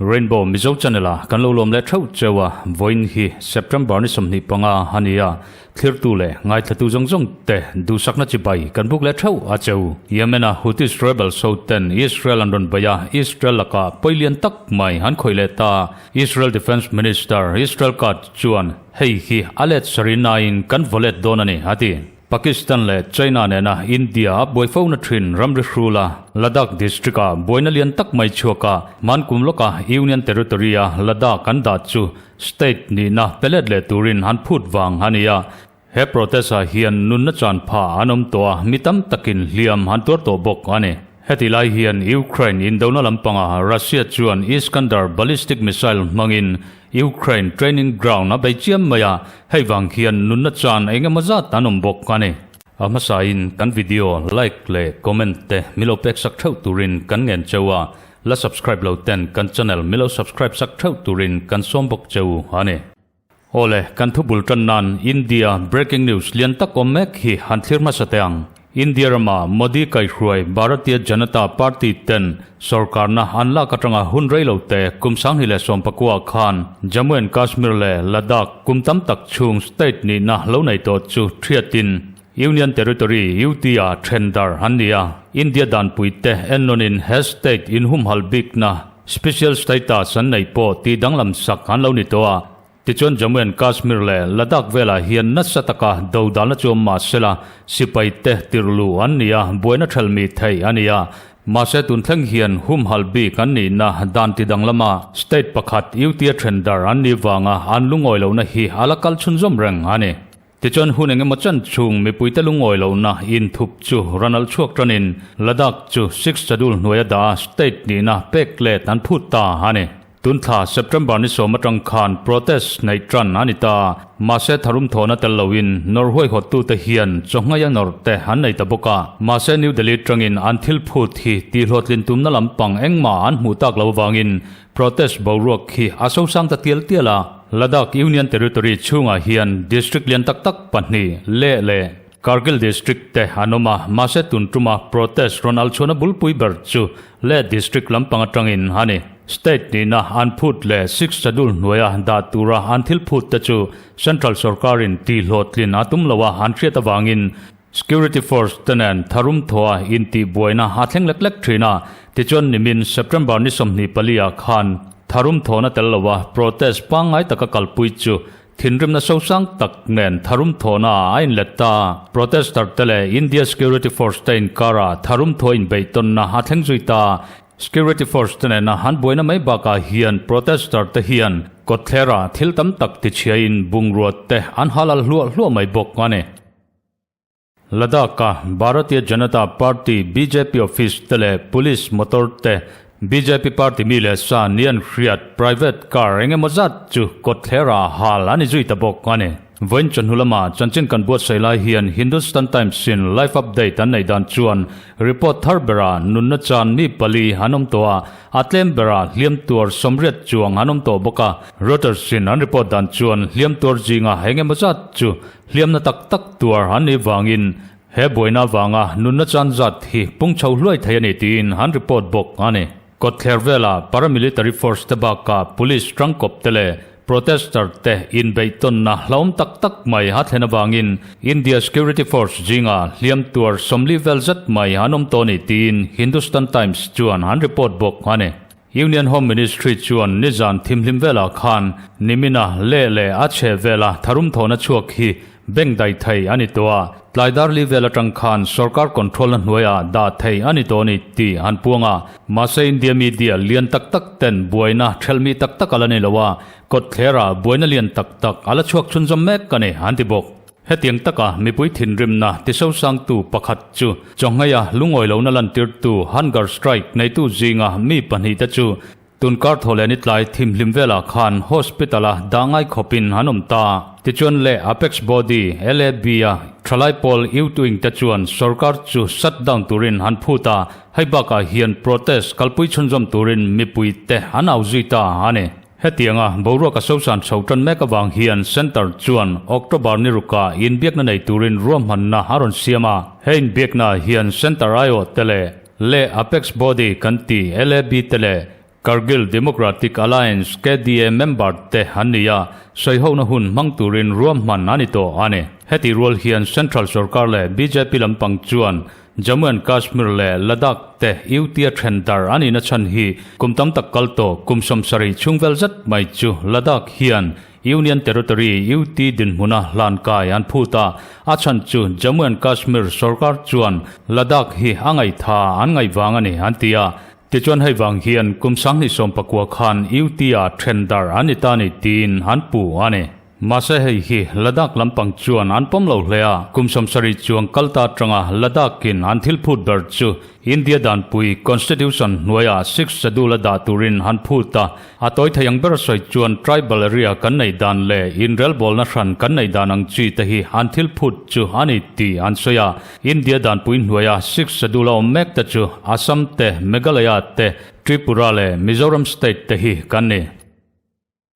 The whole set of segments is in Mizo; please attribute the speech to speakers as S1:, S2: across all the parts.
S1: Rainbow Mizo Channel a kan lo lawm leh theuh cheu a, vawiin hi September ni 25 a ni a, thlirtu leh ngaithlatu zawng zawng te duhsakna chibai kan buk leh theuh a cheu. Yemen a Houthis rebels ho ten Israel an rawn bei a, Israel lakah pawi lian tak mai an khawih leh ta. Israel Defence Minister Israel Katz chuan hei hi a let sarih nain kan vaw let dawn a ni, a ti. Pakistan leh China nena India a buai fo na thin ramri hrula Ladakh district-ah buaina lian tak mai chhuak a, hmankum lawka Union Territory-a Ladakh an dah chu state nihna pe let leh turin an phut vang a ni a. He protest-ah hian nunna chan pha an awm tawh a, mi tam takin hliam an tuar tawh bawk a ni. Heti lai hian Ukraine indona lampangah Russia chuan Iskander ballistic missile hmangin Ukraine training ground a bei chiam mai a, hei vang hian nunna chan eng emaw zat an awm bawk a ni. A hmasain kan video like leh comment te milo pek sak theuh turin kan ngen cheu a, la subscribe lo ten kan channel milo subscribe sak theuh turin kan sawm bawk cheu a ni. Awle, kan thu bul tan nan India breaking news lian tak awm mek hi han thlir hmasa teh ang. India rama Modi kaihruai Bharatiya Janata Party ten sorkarna an lak atanga hun rei lo te kum 2019 ah khan Jammu and Kashmir leh Ladakh kum tam tak chhung state nihna lo nei tawh chu thiatin Union Territory, UT, ah then dar an ni a. India danpui te ennawnin he state inhumhal bikna Special status an neih pawh tih danglam sak an lo ni tawh a, tichuan Jammu and Kashmir leh Ladakh velah hian nasa taka dodalna chu awm mah sela, sipai te tirhluh an ni a, buaina thelmi theih a ni a. Mahse tun thleng hian humhalh bik an nihna dan ti danglama state pakhat UT-a then dar an nih vanga an lungawi lohna hi a la kal chhunzawm reng a ni. Tichuan hun eng emaw chan chhung mipuite lungawi lohna inthup chu ran alh chhuak tanin Ladakh chu Sixth Schedule hnuaia dah a state nihna pek let an phut ta a ni. Tun thla September ni sawm atang khan protest neih tan a ni ta. Mahse tharum thawhna tel loin nawr huaihawttute hian chawhnghaia nawr te an nei ta bawk a. Mahse New Delhi tangin an thil phut hi tihhlawhtlin tumna lampang engmah an hmuh tak lo avangin Protest boruak khi a sosang ta tial tial a, Ladakh Union Territory chhungah hian district lian tak tak pahnih, Leh leh Kargil District te an awm a, mahse tun tuma protest rawn al chhuahna bulpui ber chu Leh District lampang atangin a ni. State nihna an phut leh Sixth Schedule hnuaia dah tura an thil phut te chu Central sorkarin tihhlawhtlin a tum lo a an hriat avangin Security Force te nen tharum thawha intihbuaina a thleng lek lek thin a, tichuan nimin September ni 24 ah khan tharum thawhna tel lova protest pangngai taka kalpui chu thinrimna sosang tak nen tharum thawhna ah a inlet ta. Protester te leh India Security Force te inkarah tharum thawh inbeihtawnna a thleng zui ta. Security Force te nena an buaina mai bakah hian protester te hian kawtthlerah thil tam tak tichhiain bungrua te an halal hluah hluah mai bawk a ni. Ladakh-a Bharatiya Janata Party, bjp, office te leh police motor te bjp party mi leh sa ni an hriat private car eng emaw zat chu kawtthlerah hal a ni zui ta bawk a ni. Vawiin chawhnu lama chanchin kan buatsaih lai hian Hindustan Times-in live update an neih dan chuan report thar berah nunna chan mi pali an awm tawh a, a tlem berah hliam tuar 80 chuang an awm tawh bawk a. Reuters-in an report dan chuan hliam tuar zinga eng emaw zat chu Hliamna tak tak tuar an nih vangin he buaina avanga nunna chan zat hi pung chho hluai thei a ni tiin an report bawk a ni. Kawtthler vela paramilitary force te bakah police tangkawp te leh protester te inbeihtawnna hlauhawm tak tak mai a thlen avangin India security force zinga hliam tuar 40 vel zet mai an awm tawh a ni tiin Hindustan Times chuan an report bawk a ni. Union Home Ministry chuan nizan thimhlim velah khan nimina leh leh a chhe vela tharum thawhna chhuak hi bank daih thei a ni tawh a, tlai dar li vel atang khan sorkar control na hnuaiah dah thei a ni tawh a ni tih an puang a. Mahse India media lian tak tak ten buaina thelhmi tak tak a la ni lo a, kawtthlerah buaina lian tak tak a la chhuak chhunzawm mek a ni an ti bawk. Hetiang taka mipui thinrimna tisosangtu pakhat chu chawngheia lungawi lohna lantirtu hunger strike neitu zinga mi pahnihte chu tunkar thaw leh nitlai thimhlim velah khan hospital-a dah ngai khawpin an awm ta. Tichuan leh Apex Body, LAB-a thalai pawl Youth-Wing te chuan sorkar chu shut down turin an phut a, hei bakah hian protest kalpui chhunzawm turin mipuite an au zui ta a ni. Hetianga boruak a sosan chho tan mek avang hian Centre chuan October ni ruka inbiakna nei turin ruahmanna a rawn siam a. He inbiakna hian Centre aiawh te leh Leh Apex Body kan ti LAB te leh Kargil Democratic Alliance, KDA, member te an ni a, sawihona hun hmang turin ruahman a ni tawh a ni. Heti rual hian Central sorkar leh bjp lampang chuan Jammu and Kashmir leh Ladakh te UT-a then dar a nihna chhan hi kum tam tak kal tawh kum 70 chhung vel zet mai chu Ladakh hian Union Territory, UT, dinhmuna hlan kai an phut a, a chhan chu Jammu and Kashmir sorkar chuan Ladakh hi a ngaihtha an ngaih vang a ni an ti a. Tichuan hei vang hian kum 2019 khan UT-a then dar an ni ta ni tiin an puh a ni. Mahse hei hi Ladakh lampang chuan an pawm lo hle a, kum 70 chuang kal ta atanga Ladakh-in an thil phut ber chu India danpui, Constitution, hnuaiah Sixth Schedule a dah turin an phut a, a tawi thei ang ber sawi chuan tribal area kan neih dan leh inrelbawlna hran kan neih dan ang chi te hi an thil phut chu a ni tih an sawi a. India danpui hnuaia Sixth Schedule a awm mek te chu Assam te, Meghalaya te, Tripura leh Mizoram state te hi kan ni.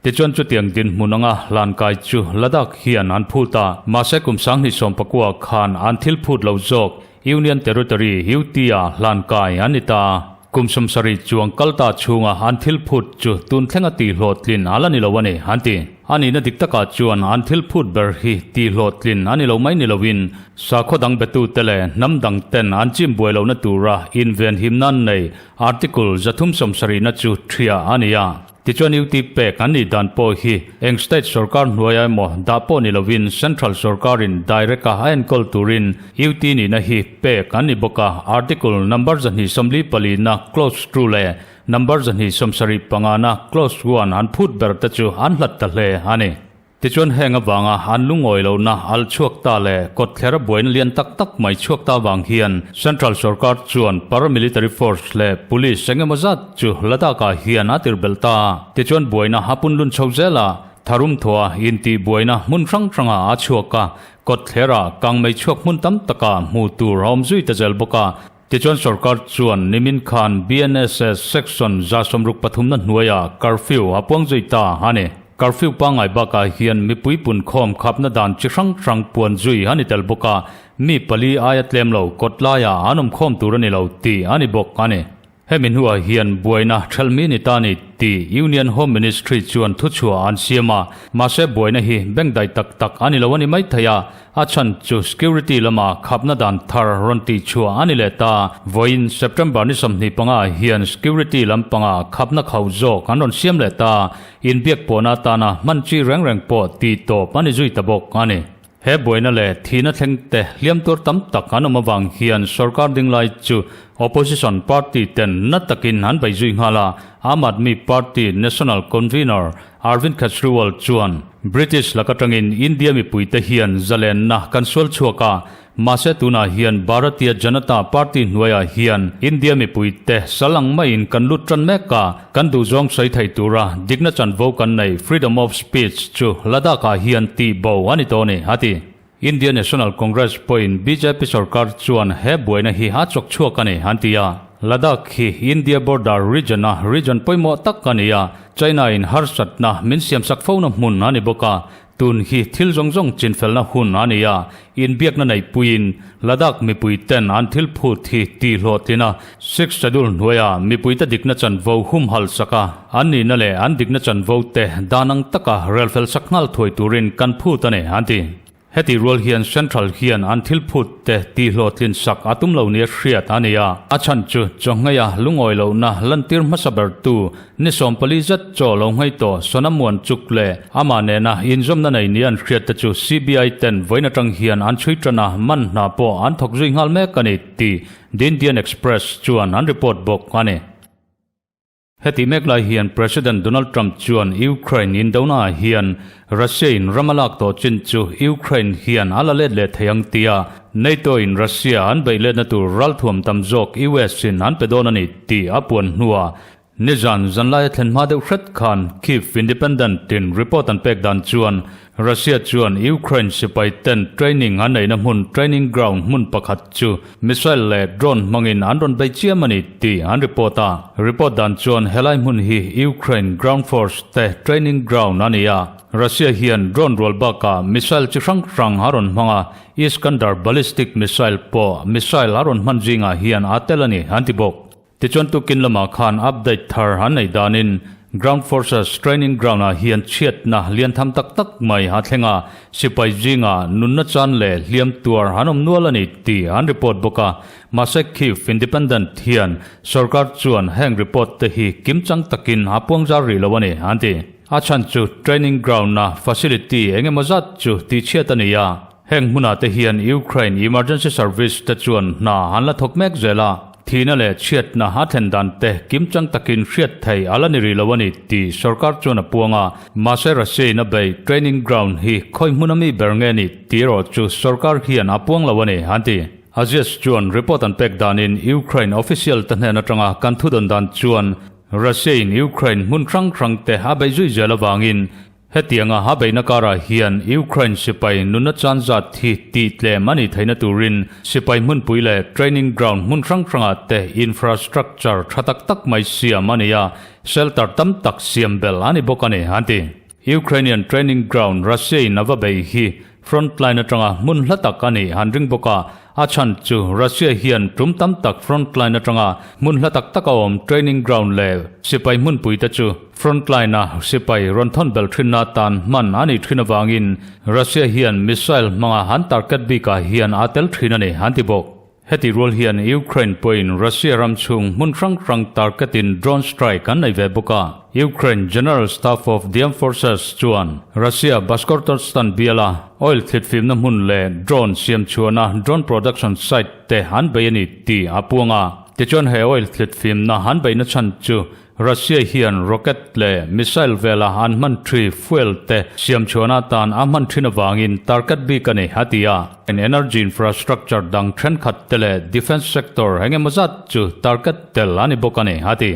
S1: Tichuan chutiang dinhmun anga hlankai chu Ladakh hian an phut a, mahse kum 2019 khan an thil phut lo zawk Union Territory, UT, ah hlankai an ni ta. Kum 70 chuang kal ta chhunga an thil phut chu tun thlenga tihhlawhtlin a la ni lo a ni, an ti. A nihna dik takah chuan an thil phut ber hi tihhlawhtlin a ni lo mai ni loin sakhaw dang betute leh hnam dang ten an chim buai lohna tura invenhim nan nei Article 370na chu thiah a ni a. Tichuan UT pek an nih dan pawh hi eng state sorkar hnuaia emaw dah pawh ni lovin central sorkarin direct a a enkawl turin UT nihna hi pek an ni bawk a, article number 244 na clause 2 leh number 275 na clause 1 an phut ber te chu an hlat ta hle a ni. Tichuan heng avanga an lungawi lohna al chhuak ta leh kawtthlera buaina lian tak tak mai chhuak ta avang hian Central sorkar chuan paramilitary force leh police eng emaw zat chu Ladakh-ah hian a tir belh ta. Tichuan buaina a pun lun chho zel a, tharum thawha intih buaina hmun hrang hrangah a chhuak a, kawtthlerah kangmei chhuak hmun tam takah hmuh tur a awm zui ta zel bawk a. Tichuan sorkar chuan nimin khan BNSS section 163na hnuaiah curfew a puang zui ta a ni. Curfew pangngai bakah hian mipui punkhawm khapna dan chi hrang hrang puan zui a ni tel bawk a, mi pali aia tlem lo kawt laiah an awm khawm tur a ni lo tih a ni bawk a ni. Hemi hnuah hian buaina thelmi ni ta ni tih Union Home Ministry chuan thuchhuah an siam a, mahse buaina hi bengdai tak tak a ni lo a ni maithei a, A chhan chu security lama khapna dan thar rawn tih chhuah a ni leh ta. Vawiin September ni 25 ah hian security lampanga khapna khauh zawk an rawn siam leh ta. Inbiak pawhna atana hman chi reng reng pawh tih tawp a ni zui ta bawk a ni. He buaina leh thihna thleng te hliam tur tam tak an awm avang hian sorkar dinglai chu opposition party ten na takin an bei zui nghal a, Aam Aadmi Party National Convener Arvind Kejriwal chuan, British lak atangin India mipuite hian zalenna kan sual chhuak a, mahse tunah hian Bharatiya Janata Party hnuaiah hian India mipuite sal ang maiin kan lut tan mek a, kan duhzawng sawi thei tura dikna chanvo kan nei freedom of speech chu Ladakh-ah hian tihbo a ni tawh a ni, a ti. India National Congress pawhin bjp sorkar chuan he buaina hi a chawk chhuak a ni, an ti a. Ladakh hi India border region-a region pawimawh tak a ni a, China-in harsatna min siamsak fona hmun a ni bawk a, tun hi thil zawng zawng chinfelna hun a ni a, inbiakna neihpuiin Ladakh mipuiten an thil phut hi tihhlawhtlin a, Sixth Schedule hnuaia mipuite dikna chanvo humhalh sak a, an nihna leh an dikna chanvo te dan ang taka relfel sak nghal thuai turin kan phut a ni, an ti. Heti rual hian Central hian an thil phut te tihhlawhtlin sak a tum lo nia hriat a ni a, a chhan chu chawnghneia lungawi lohna lantir hmasa bertu ni 14 zet chaw lo nghei tawh Sonamuan chuk leh amah nena inzawmna nei nia an hriat te chu CBI ten vawiin atang hian an chhui tan a, man hna pawh an thawk zui nghal mek a ni tih The Indian Express chuan an report bawk a ni. Heti mek lai hian President Donald Trump chuan Ukraine indona ah hian Russia in ram a lak tawh chin chu Ukraine hian a la let leh thei ang tia NATO in Russia an beih letna tur ralthuam tam zawk US in an pe dawn a ni tih a puan hnuah. Nizan zanlaia thlen hma deuh hret khan Kyiv Independent in report an pek dan chuan Russia chuan Ukraine sipai ten training an neihna hmun training ground hmun pakhat chu missile leh drone hmangin an rawn bei chiam a ni tih an report a. Report dan chuan helai hmun hi Ukraine ground force te training ground a ni a. Russia hian drone rual bakah missile chi hrang hrang a rawn hmang a, Iskander ballistic missile pawh missile a rawn hman zingah hian aa tel a ni an ti bawk. Tichuan tukin lamah khan update thar an nei danin Ground Forces Training Ground ah hian chhiatna lian tham tak tak mai a thleng a, sipai zingah nunna chan leh hliam tuar an awm nual a ni tih an report bawk a. Mahse Kyiv Independent hian sorkar chuan heng report te hi kimchang takin a puangzar rih lo a ni an ti. A chhan chu training ground-a facility eng emaw zat chu tihchhiat a ni a. Heng hmunah te hian Ukraine emergency service te chuan hna an la thawk mek zel a, thihna leh chhiatna a thlen dan te kimchang takin hriat thei a la ni rih lo a ni tih sorkar chuan a puang a. Mahse Russia-in a bei training ground hi khawi hmuna mi ber nge ni tih erawh chu sorkar hian a puang lo a ni, an ti. Aziz chuan report an pek danin Ukraine official te hnen atanga kan thudawn dan chuan Russia-in Ukraine hmun hrang hrang te a beih zui zel avangin Hetianga a beihna karah hian Ukraine sipai nunna chan zat hi tih tlem a nih theihna turin sipai hmunpui leh training ground hmun hrang hrangah te infrastructure tha tak tak mai siam a ni a, shelter tam tak siam belh a ni bawk a ni, an ti. Ukrainian training ground Russia-in a va bei hi front line atanga hmun hla tak a nih an ring bawk a, A chhan chu Russia hian tum tam tak front line atanga hmun hla tak taka awm training ground leh sipai hmunpui te chu front line a sipai rawn thawn bel thinna atan hman a nih thin avangin Russia hian missile hmanga an target bikah hian aa tel thin a ni an ti bawk. Heti rual hian Ukraine pawhin Russia ram chhung hmun hrang hrang target in drone strike an nei ve bawk a. Ukraine General Staff of the Armed Forces chuan Russia Bashkortostan biala oil thlitfimna hmun leh drone siam chhuahna drone production site te an bei a ni tih a puang a. Tichuan he oil thlitfimna an beihna chhan chu Russia hian rocket leh missile vela an hman thi fuel te siam chhuahna atan a hman thin avangin target bik a ni, a ti a. Energy infrastructure dang thenkhat te leh defence sector engemaw zat chu target tel a ni bawk a ni, a ti.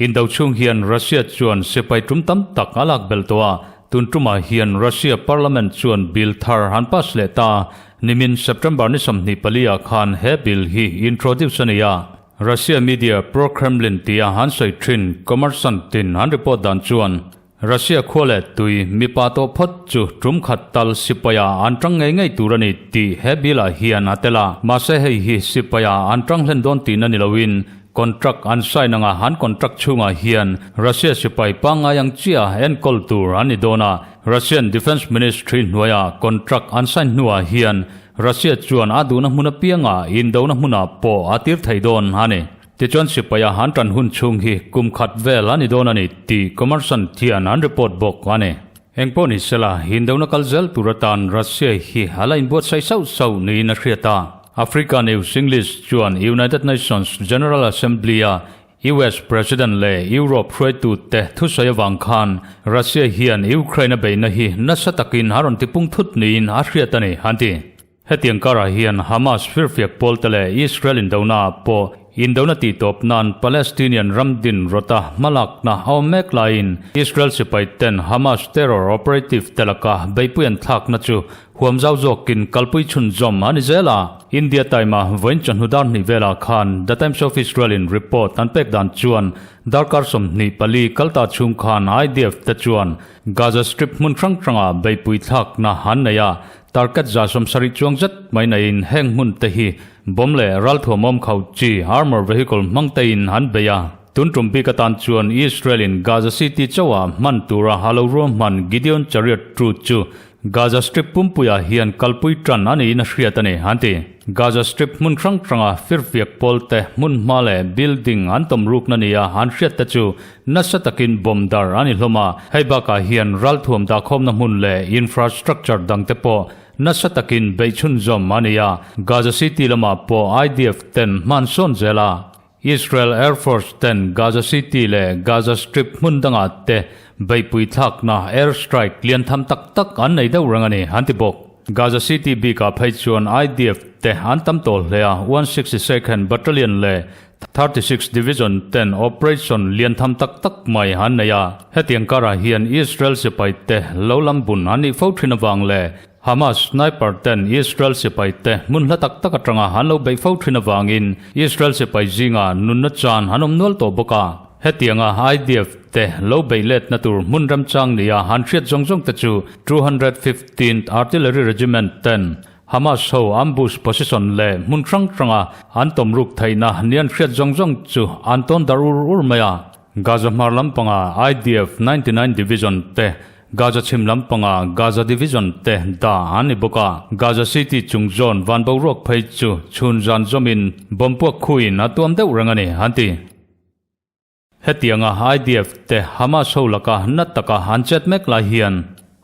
S1: Indo chhung hian Russia chuan sipai tum tam tak a lak belh tawh a, tun tumah hian Russia parliament chuan bill thar an pass leh ta. Nimin September ni 24 ah khan he bill hi introduce a ni a. Russia media pro-Kremlin tia an sawi thin Kommersant in an report dan chuan Russia khua leh tui mipa tawh phawt chu tum khat tal sipaia an tang ngei ngei tur a ni tih he bill ah hian a tel a. Mahse hei hi sipaia an tang hlen dawn tihna ni loin contract an sign anga an contract chhungah hian Russia sipai pangngai ang chiah enkawl tur an ni dawn a. Russian Defence Ministry hnuaia contract an sign hnuah hian Russia chuan a duhna hmun apiangah indona hmunah pawh a tir thei dawn a ni. Tichuan sipaia an tan hun chhung hi kum khat vel a ni dawn a ni tih Kommersant hian an report bawk a ni. Engpawh ni sela, Hindona kal zel tur atan Russia hi a la inbuatsaih sauh sauh niin a hriat a. Africa News English chuan United Nations General Assembly-a US President leh Europe hruaitute thusawi avang khan Russia hian Ukraine a beihna hi nasa takin a rawn tipung thut niin a hriat a ni, an ti. Hetiang karah hian Hamas firfiak pawlte leh Israel indona pawh indona tihtawp nan Palestinian ram din rawta hmalakna a awm mek laiin Israel sipai ten Hamas terror operative te laka beihpui an thlakna chu huam zau zawkin kalpui chhunzawm a ni zel a. India Time-a vawiin chawhnu dar hnih velah khan The Times of Israel in report an pek dan chuan darkar 24 kalta chhung khan IDF te chuan Gaza Strip hmun hrang hrangah beihpui thlakna an nei a, Target 70 chuang zet mai naiin heng hmun te hi bomb leh ralthuamawm khauh chi armour vehicle hmang tein an bei a. Tun tum bik atan chuan Israel in Gaza City chauha hman tura a lo ruahman Gideon Chariot 2 chu Gaza Strip pumpuiah hian kalpui tan a niin a hriat a ni, an ti. Gaza Strip hmun hrang hranga firfiak pawl te hmun hma leh building an tawm rukna nia an hriat te chu Nasa takin bomb dar a ni hlawm a, hei bakah hian ralthuam dahkhawmna hmun leh infrastructure dangte pawh nasa takin beih chhunzawm a ni a, Gaza City lamah pawh IDF ten hman sawn zel a, Israel Air Force ten Gaza City leh Gaza Strip hmun dangah te beihpui thlakna air strike lian tham tak tak an nei deuh reng a ni, an ti bawk. Gaza City bikah phei chuan IDF te an tam tawh hle a, 162nd Battalion leh. 36 Division ten operation lian tham tak tak mai an nei a. Hetiang karah hian Israel sipai te lo lam bun an nih fo thin avang leh Hamas sniper ten Israel sipai te hmun hla tak tak atanga an lo beih fo thin avangin Israel sipai zingah nunna chan an awm nual tawh bawk a. Hetianga IDF te lo beih letna tur hmun remchang nia han hriat zawng zawng te chu 215th Artillery Regiment ten Hamas ho ambush position leh hmun hrang hranga an tawm ruk theihna ni an hriat zawng zawng chu an tawn dar ur ur mai a. Gaza hmar lampanga IDF 99 Division te Gaza chhim lampanga Gaza Division te dah an ni bawk a. Gaza City chung zawn van boruak phei chu chhun zan zawmin bomb puak khuin a tuam deuh reng a ni, an ti. Hetianga IDF te Hamas ho laka na taka an chet mek lai hian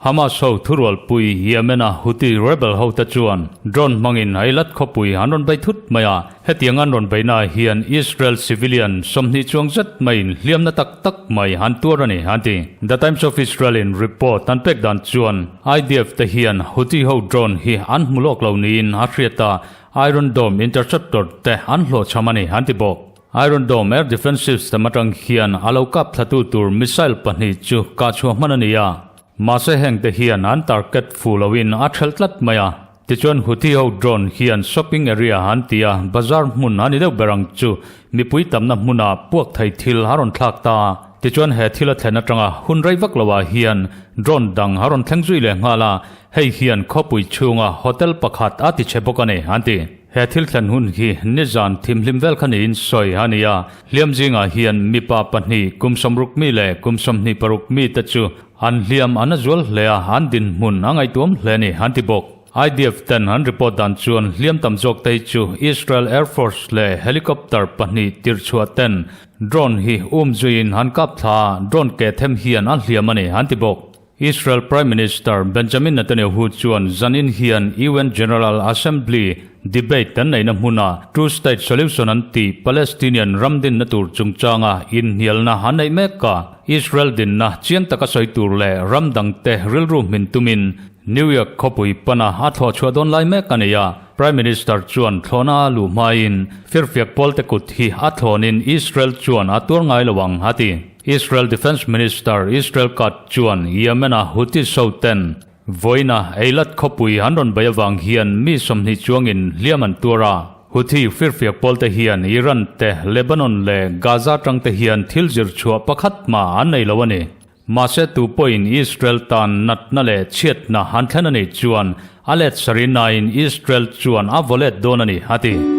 S1: Hamas ho thurualpui Yemen-a Houthi rebel ho te chuan drone hmangin Eilat khawpui an rawn bei thut mai a. Hetiang an rawn beihnaah hian Israel civilian 20 chuang zet maiin hliamna tak tak mai an tuar a ni, an ti. The Times of Israel-in report an pek dan chuan IDF te hian Houthi ho drone hi an hmu lawk lo niin a hriat a, Iron Dome interceptor te an hlawhchham a ni, an ti bawk. Iron Dome air defence system atang hian a lo kap thlatu tur missile pahnih chu kah chhuah hman a ni a. Mahse heng te hian an target fu loin a thelh tlat mai a. Tichuan Houthi ho drone hian shopping area an ti a, bazar hmun a ni deuh ber ang chu mipui tamna hmuna puak thei thil a rawn thlak ta. Tichuan he thil a thlen atanga hun rei vak loah hian drone dang a rawn thleng zui leh nghal a, hei hian khawpui chhunga hotel pakhat a ti chhe bawk a ni, an ti. He thil thlen hun hi nizan thimhlim vel kha niin sawi a ni a, hliam zingah hian mipa pahnih kum 60 mi leh kum 26 mi te chu an hliam an a zual hle a, an dinhmun a ngaihtuam hle a ni, an ti bawk. IDF ten an report dan chuan hliam tam zawk te hi chu Israel Air Force leh helicopter pahnih tirhchhuah ten drone hi um zuiin an kap thla a, drone keh them hian a hliam a ni, an ti bawk. Israel Prime Minister Benjamin Netanyahu chuan zanin hian UN General Assembly debate an neihna hmuna two-state solution an tih Palestinian ram dinna tur chungchanga inhnialna an neih mek a, Israel dinna chiang taka sawi tur leh ram dangte rilru hmin tumin New York khawpui pana a thlawh chhuah dawn lai mek a nei a. Prime Minister chuan thlawhna a luh hmain firfiak pawlte kut hi a thlawnin Israel chuan a tuar ngai lo ang a ti. Israel Defence Minister Israel Katz chuan Yemen-a Houthis hoten vawiina Eilat khawpui an rawn bei avang hian mi 20 chuangin hliam an tuar a. Houthi firfiak pawlte hian Iran te, Lebanon leh Gaza tangte hian thil zir chhuah pakhat mah an nei lo a ni. Mahse tu pawhin Israel tan natna leh chhiatna an thlen a nih chuan a let sarinain Israel chuan a vaw let dawn a ni, a ti.